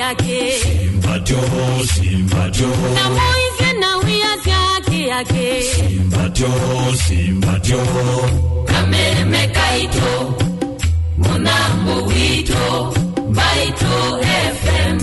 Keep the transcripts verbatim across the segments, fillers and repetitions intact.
Simba tyo, simba tyo. Na mũisye na wĩasya kĩ akĩ. Simba tyo, simba tyo. Kameme kaitũ, mũnango witũ, Mbaitũ F M.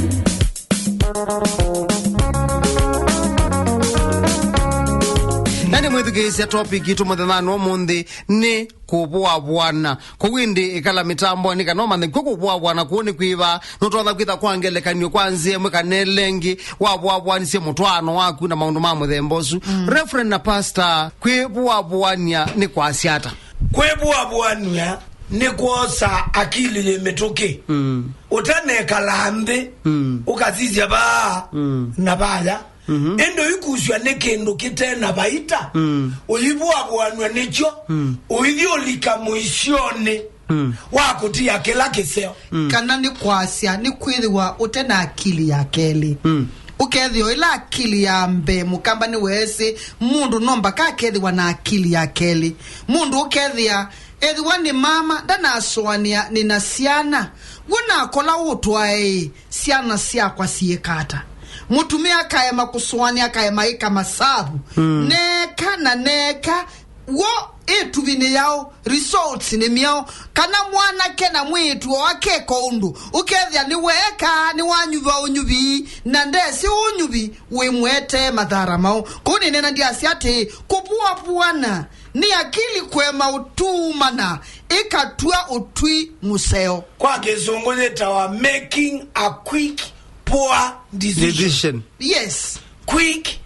Na nĩ mwĩthukĩĩsya topic itũ mũthenyanĩ wa ũmũnthĩ nĩ kũvũavũana. Kwoou ĩndĩ ĩkala mĩtambonĩ kana ũmanye kw'o kũvũavũana kũu nĩ kwĩva. Nũtonya kwĩtha kwa ngelekany'o kwa nzĩa ĩmwe kana ĩla ĩngĩ wavũavũanisye mũtwaano waku na maũndũ ma mũthemba ũsu. Mm. Reverend na pastor, kwĩvũavũania nĩ kwasya ata? Kwĩvũavũania nĩ kwosa akili yĩ mĩtũkĩ. Mm. Ũtanekala nthĩ, mm, ũkasisya vaa, mm, na vaya. Mhm. Ĩndĩ ũikusw'a nĩ kĩndũ kĩte na vaita, mm, ũyĩvũavũanw'a nĩkyo, mm, ũithi ũlika mũisyonĩ, mm, wa kũtia kĩla kĩseo. Mm. Kana nĩ kwasya, nĩ kwĩthĩwa ũte na akili ya kelĩ. Mm. Ũkethĩa ĩla akili ya mbee mũkamba nĩweesĩ, mũndũ no mbaka akethĩwa na akili ya kelĩ. Mũndũ ũkethĩa, ethĩwa nĩ mama ndanasũanĩa nĩ na syana, w'o nakola ũtwae ĩ, syana syakwa syĩka ata? Mũtumĩa akaema kũsũanĩa, akaema ĩka masavu. Mm. Neeka na neeka, w'o ĩtuvi nĩ yaũ, results nĩ myaũ? Kana mwanake na mwĩĩtu o akeka ũndũ, ũkethĩa nĩweeka, nĩwanyuva ũnyuvi, na ndesĩ ũnyuvi wĩmũetee mathara maũ. Kũu nĩneena ndyasya atĩĩ, kũvũavũana nĩ akili kũema ũtumana, ĩkatw'a ũtwi mũseo. Kwa Kĩsũngũ yĩtawa making a quick, poor decision. Decision. Yes. Quick,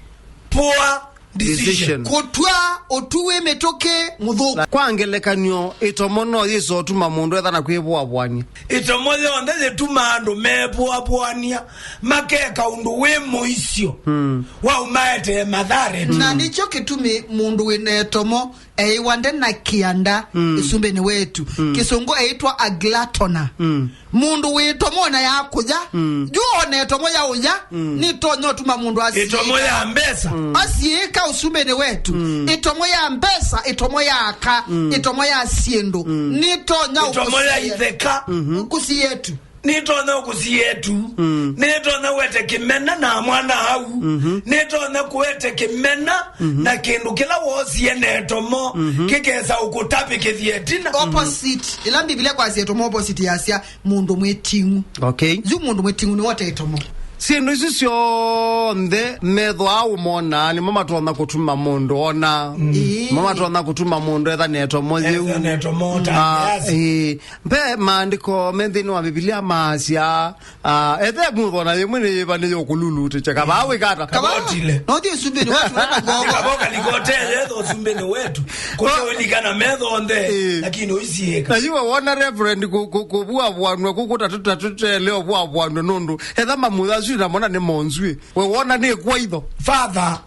poor decision. Decision. Kũtw'a ũtwi wĩ mĩtũkĩ mũthũku. Kwa ngelekany'o, ĩtomo no yĩse ũtuma mũndũ etha na kwĩvũavũania. Ĩtomo yonthe yĩtumaa andũ mevũavũania, makeka ũndũ wĩ mũisyo, mm, wa ũmaetee mathara. Na nĩkyo kĩtumi mũndũ wĩ na ĩtomo eĩwa nde na kĩanda, mm, ĩsumbĩnĩ wetu. Mm. Kĩsũngũ eĩtwa a glutton. Mm. Mũndũ wĩ ĩtomo ona ya kũya, mm, yu ona ĩtomo ya ũya, mm, nĩtonya ũtuma mũndũ asi-, ĩtomo ya mbesa, mm, asiĩka ũsumbĩnĩ wetu. Mm. Ĩtomo ya mbesa, ĩtomo ya aka, mm, ĩtomo ya syĩndũ, mm, nĩtonya ĩtomo ya ũkũsie-, itheka, mhm, ũkũsietu. Nĩtonya ũkũsiĩtu, mm, nĩtonya wete kĩmena na mwana au, mhm, nĩtonya kũete kĩmena, mhm, na kĩndũ kĩla woosie na ĩtomo, mhm, kĩkesa ũkũtavĩkĩthya ĩtina. Opposite. Ĩla Mbivilia kwasya ĩtomo, opposite yasya mũndũ mwĩting'u. Okay. Yu mũndũ mwĩting'u nĩwote ĩtomo. Syĩndũ isu syonthe metho aa ũmonaa nĩmo matonya kũtuma mũndũ ona. Mm. Ĩĩ. Mo matonya kũtuma mũndũ etha na ĩtomo yĩu. Etha na ĩtomo ta, ah, yes. Ĩĩ. Ve maandĩko me nthĩnĩ wa Mbivilia maasya, ah, ethe mũthona yĩmwe nĩ yĩva nĩ yũkũlulutĩkya. Kavaa wĩkata. Kavaa. Kavotile. No thiĩ ũsumbĩnĩ wetu, wena ngoko. Kavaa ũkalikotele, etha ũsumbĩnĩ wetu. Kũte ũlikana metho onthe, ĩĩ, lakini ũisiĩka. Na yu we wona Reverend kũ-, kũ-, kũvũavũanw'a kũkũ tatũ-, tatũtele ũvũavũanw'a nũndũ. Etha mamutha asu na mona nĩ monzwĩ. We wona nĩ kwaitho. Father,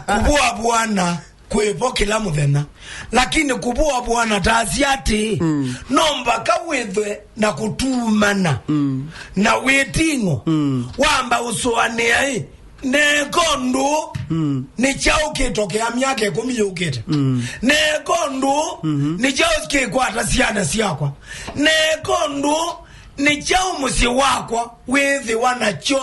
kũvũavũana kwĩvo kĩla mũthenya. Lakini kũvũavũana ta asya atĩĩ, mm, no mbaka wĩthwe na kũtumana, mm, na wĩting'o, mm, wamba ũsũanĩa ĩ, neeka ũndũ, mm, nĩ kyaũ kĩtokea myaka ĩkũmi yũkĩte? Mm. Neeka ũndũ, mm-hmm, nĩ kyaũ kĩkwata syana syakwa? Neeka ũndũ, nĩ kyaũ mũsyĩ wakwa wĩthĩwa nakyo?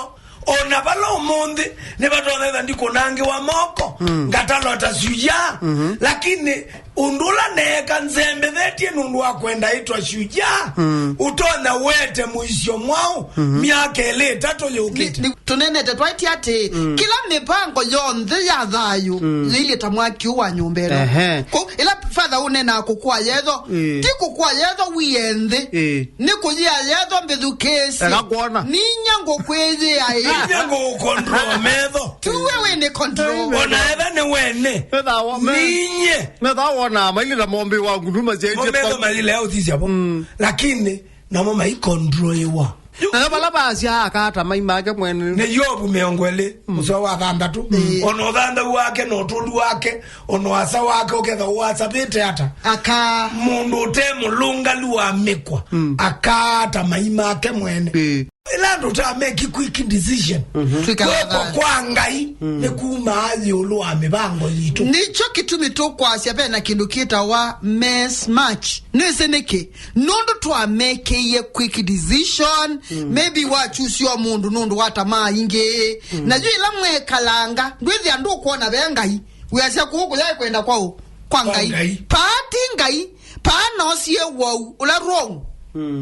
O na vala ũmũnthĩ nĩvatonya ĩtha ndikũnangĩwa moko, mm, ngatalwa ta shujaa, mm-hmm, lakini ũndũ ũla neeka nzembethetye nũndũ wa kwenda ĩtwa shujaa, mm, ũtonya wete mũisyo mwaũ, mm-hmm, myaka ĩlĩ ĩtatũ yũkĩte. Nĩ, nĩ, tũnenete twaĩtye atĩ, mm, kĩla mĩvango yonthe ya thayũ, mm, yĩilyĩ ta mwaki ũũ wa nyũmba ĩno. Ehe. Kũu, ĩla Father ũneenaa kũkũa yetho, ĩĩ, ti kũkũa yetho wĩe nthĩ. Ĩĩ. Nĩ kũyĩa yetho mbĩthukĩĩsye. Eka kwona. Ninyie ngũkwĩyĩa ĩ. Ninyie ngũkũcontrol metho. Ti we wĩ nĩ control. Ona etha nĩ wene. Metha wa-, me-, ninyie. Metha wona maili na mombe wa ngunduma cia mo metho mailile ya ũthisya vo. Mm. Lakini namo maicontroliwa. Na vala vaasya aka ata mai make mwene. Nĩ Yovu mĩongo ĩlĩ, mm, mũsoa wa thanthatũ. Mm. Ona ũthanthau wake, na ũtũlu wake, ona ũasa wake, ũketha ũwasavĩte ata? Aka. Mũndũ ũte mũlũngalu wa mĩkwa, mm, aka ata mai make mwene. Ĩĩ. Ĩla andũ ta make quick decision, twĩkala kw'oko thayũ kwa Ngai nĩ kumaa ĩũlũ wa mĩvango yitũ. Nĩkyo kĩtumi tũkwasya ve na kĩndũ kĩtawa mess match. Nĩsĩ nĩkĩ? Nũndũ twamekĩie quick decision, maybe wachusia mũndũ nũndũ wa tamaa ingĩ. Na yu ĩla mwekalanga, ndwĩthĩa ndũkwona ve Ngai. Wĩasya kũũ kũyaĩ kwenda kwaũ? Kwa Ngai. Ngai. Paa ti Ngai. Paa noosie wau ũla wrong.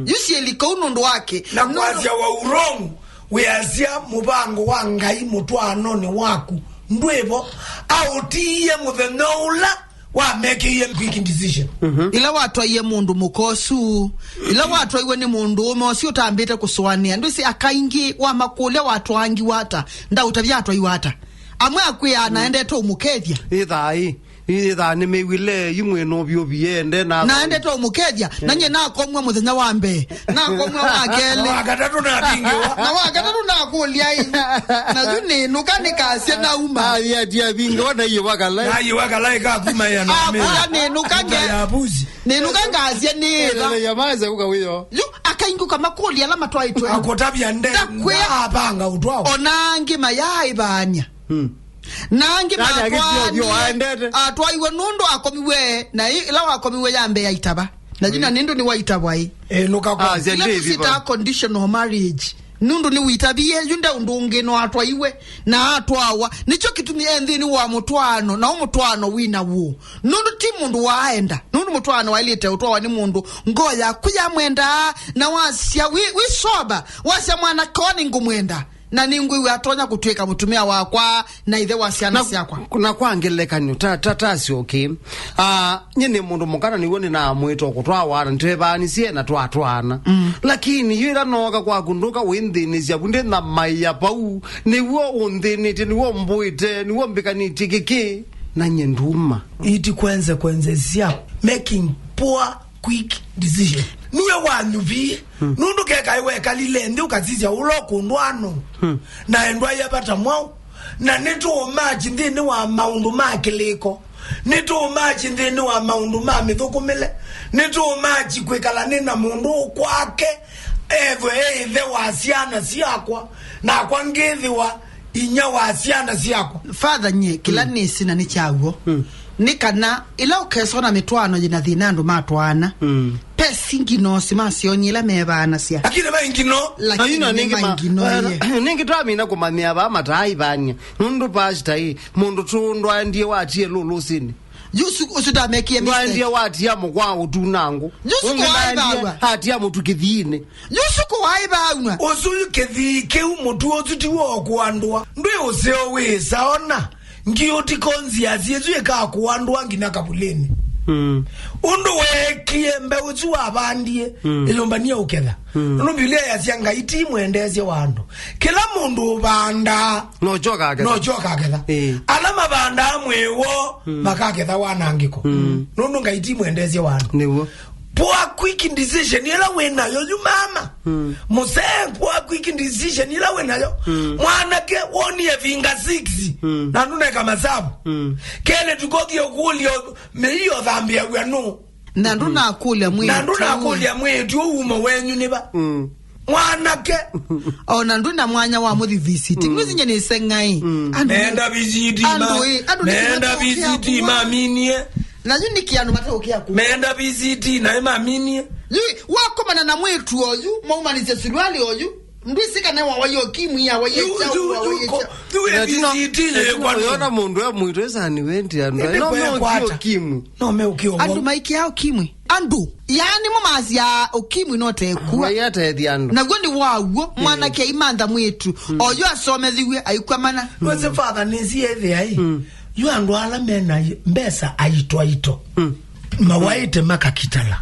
Yu syĩlika ũu nũndũ wake. Na kwasya wau wrong, wĩasya mũvango wa Ngai mũtwaanonĩ waku ndwĩvo. Aũtiie mũthenya ũla wamekĩie quick decision. Ĩla watwaie mũndũ mũka ũsu, ĩla watwaiwe nĩ mũndũ ũme ũsu ũtambĩte kũsũanĩa, ndwĩsĩ aka ingĩ wamakũlya watwaangiwa ata, ndaũtavya atwaiwe ata. Amwe akwĩaa naendete ũmũkethya. Ĩthaa ĩ, ĩthaa nĩmĩw'ĩle yu mwĩna ũvyũvi ende na naendete ũmũkethya, na nyie nakomw'a mũthenya wa mbee, nakomw'a wa kelĩ. Na wa katatũ navingĩwa. Na wa katatũ nakũlya ĩ, na yu nĩnũka nĩkasye nauma. Athi ati avingĩwa na iye wakala. Na iye wakala ĩkakuma ya na akũlya nĩnũka nge- ya buzi. Nĩnũka ngasye nĩva. Ĩlele ya maze kuka wiyo. Yu akaingũka makũlya ala matwaĩtwe. Akũtavya nde. Ndakwĩa. Apanga ũtwao. Ona angĩ mayaaĩvaany'a. Na angĩ nani agĩthiĩ ũthiũ waendete? Atwaiwe nũndũ akomiwe, na ĩ- ĩla wakomiwe ya mbee yaitava. Na yu na nĩndũ nĩwaitavwa ĩ. Eh, nũka kwa. Ah, ila tusita conditional marriage. Nũndũ nĩwitavie, yu nde ũndũ ũngĩ no atwaiwe, na atwawa. Nĩkyo kĩtumi e nthĩnĩ wa mũtwaano, na ũ mũtwaano wĩna wũ. Nũndũ ti mũndũ waaenda, nũndũ mũtwaano waĩlĩte ũtwawa nĩ mũndũ ngoo yaku yamwendaa, na wasya wĩ, wĩ sober, wasya mwanake ũũ nĩngũmwenda. Na nĩngwĩw'a atonya kũtw'ĩka mũtumĩa wakwa na ĩthe wa syana syakwa. Na kwa ngelekany'o, ta, ta, ta syoke. Ah, nye nĩ mũndũ mũkana nĩw'o nĩnamwĩta kũtwawa na nĩtwevaanisye na twatwaana. Lakini yu ĩla nooka kwaku ndũka wĩnthĩnĩsya vu ndĩ na maĩa vau, nĩw'o ũnthĩnĩtye, nĩw'o mbũĩte, nĩw'o mbĩkanĩtye kĩkĩ, na nye nduma. Iti kwenze kwenze sya making poor quick decision. Nue wanyuvie. Nũndũ kekaĩ wekalile nthĩ ũkasisya ũla ũkũndwano na endwa ya vata mwaũ. Na nĩtũũmachi nthĩnĩ wa maũndũ ma kĩlĩko. Nĩtũũmachi nthĩnĩ wa maũndũ ma mĩthũkũmĩle. Nĩtũũmachi kwĩkala nĩ na mũndũ ũkwake ethwe e ĩthe wa syana syakwa, nakwa ngĩthĩwa inya wa syana syakwa. Father, nye kĩla nĩsĩ na nĩ kyaw'o nĩ kana ĩla ũkesona mĩtwaano yĩna thĩna andũ matwaana, pesi ngino simasyoni ĩla mevaanasya. Lakini vai ngino. Lakini nĩ ma- maingino ye. Nĩngĩ twamina kũmanyĩa vaa mataaĩvany'a. Nũndũ pasta ĩ, mũndũ tũndwaendie watie lũlũsĩnĩ. Yusu ũsu ndamekie mistake. Ndwaendie watia mũkwa ũtunangũ. Yusu ũngĩ kwaĩvawa. Ndaendie atia mũtu kĩthiinĩ. Yusu kũwaĩvaanw'a. Ũsu yu kĩthii kĩu mũtu ũsu ti wa kũandũa. Ndwĩ ũseo wĩsa ona. Ngiũti konzi ya syĩsu ĩkakũandũa nginya kavulĩnĩ. Ũndũ weekie mbeũ ĩsu wavandie, ĩyũmbanie ũketha. Nũndũ Biblia yasya Ngai ti mwendeesya wa andũ. Kĩla mũndũ ũvandaa, nokyo akaketha. Nokyo akaketha. Ĩĩ. Ala mavandaa mwĩw'o, makaketha wanangĩko. Nũndũ Ngai ti mwendeesya wa andũ. Nĩw'o. Poor quick decision ĩla wĩ nayo yu mama. Mũsee, poor quick decision ĩla wĩ nayo. Mwanake wonie vinga six. Na ndũneka masavu. Kelĩ tukothie kũlya mĩio thambĩaw'a nũ. Na ndũnakũlya mwĩĩtu. Na ndũnakũlya mwĩĩtu ũu umo wenyu nĩva. Mwanake. Ona ndwĩ na mwanya wa mũthi visiti. Mwĩsinye nĩ seng'ai. Andũ nĩ- Meenda visiti andũ ma- ĩ, andũ nĩ meenda matũkĩa visiti kuwa. Maminie. Na yu nĩkĩ andũ mataũkĩa ku? Meenda visiti naĩ maminie. Yu wakomana na mwĩĩtu oyu, maumanisye suruali oyu. Ndwĩsĩ kana wawaie ũkimwi, awaie kyaũ, wawaie kyaũ. Yu ĩvisi itinyĩkwa nĩ ũyona mũndũ e mwitũ ĩsani wendi andũ. Ĩndĩ no meũkia ũkimwi. No meũkia ũwau. Andũ maikĩa ũkimwi. Andũ. Yaani mũmasya ũkimwi no tekua. Wai atethia andũ. Naw'o nĩ waw'o, mwanake aimantha mwĩĩtu. Oyo asomethiw'e aikw'a mana. Wese father nĩsi ethĩa ĩ. Yu andũ ala mena mbesa aito aito. Mawaĩte makakitala.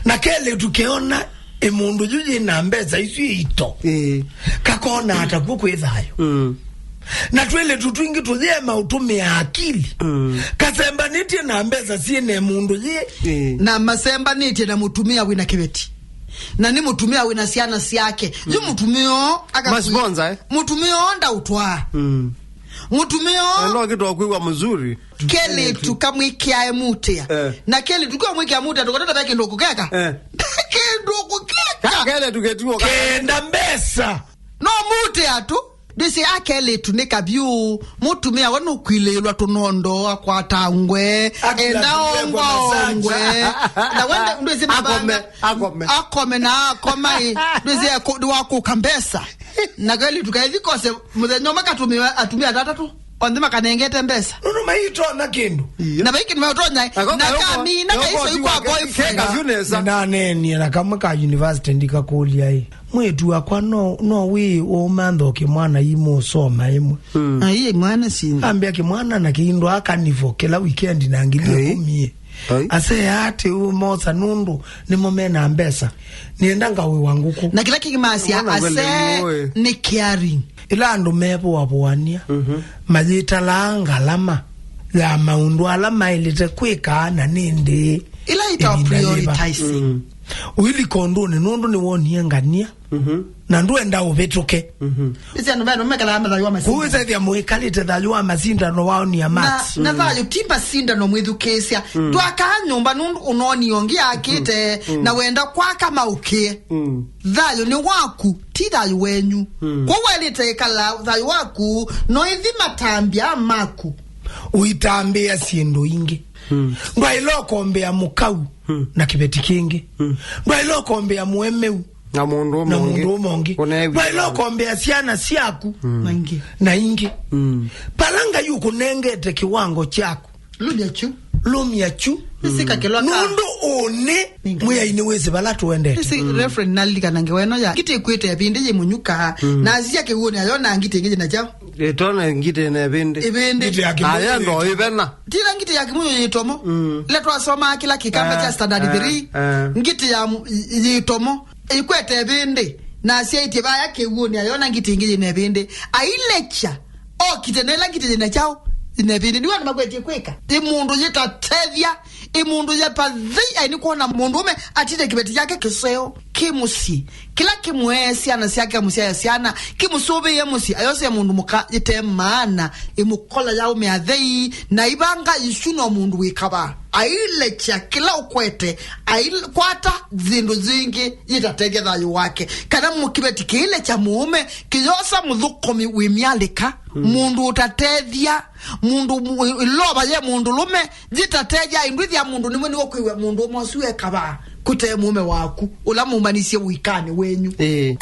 Na kelĩtu keona ĩ mũndũ yu yĩ na mbesa isu ito. Ĩĩ. Kakona ata kw'o kwĩ thayũ. Na twĩlĩtu twingĩ tũyĩema ũtũmĩa akili. Kasembanĩtye na mbesa syĩ na mũndũ yĩ. Ĩĩ. Na masembanĩtye na mũtumĩa wĩna kĩveti. Na nĩ mũtumĩa wĩna syana syake. Yu mũtumĩa oo akakwĩ- Masponsa, eh? Mũtumĩa oo ndaũtwaa. Mũtumĩa oo. Elo kĩtwa kwĩwa mzuri. Kelĩtu kamwĩkĩae mutĩa. Eh. Na kelĩtu kamwĩkĩa mutĩa, tũkatata ve kĩndũ kũkeka. Eh. Kĩndũ kũkeka. Kele tuketuo ka- Kenda mbesa. No mute atu. Ndwĩsĩ akelĩtu nĩ kavyũ, mũtumĩa we nũkwilĩĩlwa tũnondo, akwata ngwe, akila enda ongwa ongwe. Na wende, ndwĩsĩ akome, mabanga, akome. Akome na akoma ĩ, ndwĩsĩ aku-, nĩwakũka mbesa. Na kelĩtu kaĩthi kose mũthenya ũmwe katũmĩwe atumĩa tatatũ, onthe makanengete mbesa. Nũndũ maitonya kĩndũ. Na vai kĩndũ maũtonya, na kamina kaiso ikwa boyfriend. Nĩnanenie na kamwe ka university ndikakũlya ĩ. Mwĩĩtu wakwa no, no wĩ ũmantha o kĩmwana imũsoma ĩmwe. Ai, mwana sini. Ambĩa kĩmwana na kĩindwa kanivo kĩla weekend na ngili ikũmi. Ai. Asea atĩ ũmosa nũndũ nĩmo mena mbesa. Nĩenda ngawĩwa ngũkũ. Na kĩla kĩngĩ masya ase nĩ caring. Ĩla andũ mevũavũania, mayĩtalaa ngalama ya maũndũ ala maĩlĩte kwĩka na nĩndĩ ĩla ĩtawa ĩvinda yĩva. Prioritizing. Ũilika ũndũnĩ nũndũ nĩwonie ngania. Na ndwenda ũvĩtũke. Ĩsĩ andũ meno mekalaa mathayũ wa masindano. Kũu ĩsethĩa mũikalĩte thayũ wa masindano waonia na, Max. Na thayũ ti masindano mwĩthukĩĩsya. Twakaa nyũmba nũndũ ũnoni ũngĩ akĩte na wenda kwaka maũkĩe. Thayũ nĩ waku, ti thayũ wenyu. Kwoou waĩlĩte ĩkala thayũ waku no ĩthi matambya maku. Ũitambĩa syĩndũ ingĩ. Ndwaĩle ũkombea mũkau na kĩveti kĩngĩ. Ndwaĩle ũkombea mũemeu na mũndũ ũmwe na ũngĩ. Mũndũ ũmwe ũngĩ. Ũneew'e. Ndwaĩle ũkombea syana syaku na ingĩ. Na ingĩ. Pala Ngai ũkũnengete kĩwango kyaku. Lumya kyu. Lumya kyu. Nĩsika kĩlwa ka. Nũndũ ũnĩ mwĩai nĩwĩsĩ vala tũendete. Nĩsĩ Reverend nalilikana ngewa ĩno ya ngitĩ ĩkwĩte ĩvĩndĩ yĩ mũnyuka. Na asisya kĩw'ũnĩ ayo na ngitĩ ĩngĩ yĩ na kyaũ. Ĩtona ngitĩ na ĩvĩndĩ. Ĩvĩndĩ. Ngitĩ ya kĩmũnyũ. Aya ndo ĩvena. Tila ngitĩ ya kĩmũnyũ yĩtomo. Ila twasomaa kĩla kĩkamba kya standard three. Ngitĩ ya mu-, y-, yĩtomo. Ĩkwete ĩvĩndĩ, na asyaĩtye vaya kĩw'ũnĩ ayona ngitĩ ĩngĩ yĩna ĩvĩndĩ. Ailekya, okite na ĩla ngitĩ yĩna kyaũ, yĩna ĩvĩndĩ. Nĩw'o andũ makwetie kwĩka. Ĩ mũndũ yĩtatethya, ĩ mũndũ yĩtathei, aĩ nĩ kwona mũndũũme atinde kĩveti kyake kĩseo, kĩ mũsyĩ. Kĩla kĩmũee syana syake, amũsyaĩa syana, kĩmũsũvĩĩe mũsyĩ, ayosea mũndũ mũka yĩte maana, ĩmũkola yaũme athei, na ivanga isu no mũndũ wĩkavaa. Ailekya kĩla ũkwete, aikwata syĩndũ yingĩ yĩtatethya thayũ wake. Kana mũ-, kĩveti kĩilekya mũũme, kĩyosa mũthũkũmi wĩ myalĩka, mũndũ ũtatethya, mũndũ mũ-, ĩlova ye mũndũlũme, yĩtatethya, ĩndwĩthya mũndũ nĩmwe nĩwe kwĩw'a mũndũũme ũsu ekavaa, kũte mũũme waku, ũla mũmanisye ũikanĩ wenyu. Ĩĩ.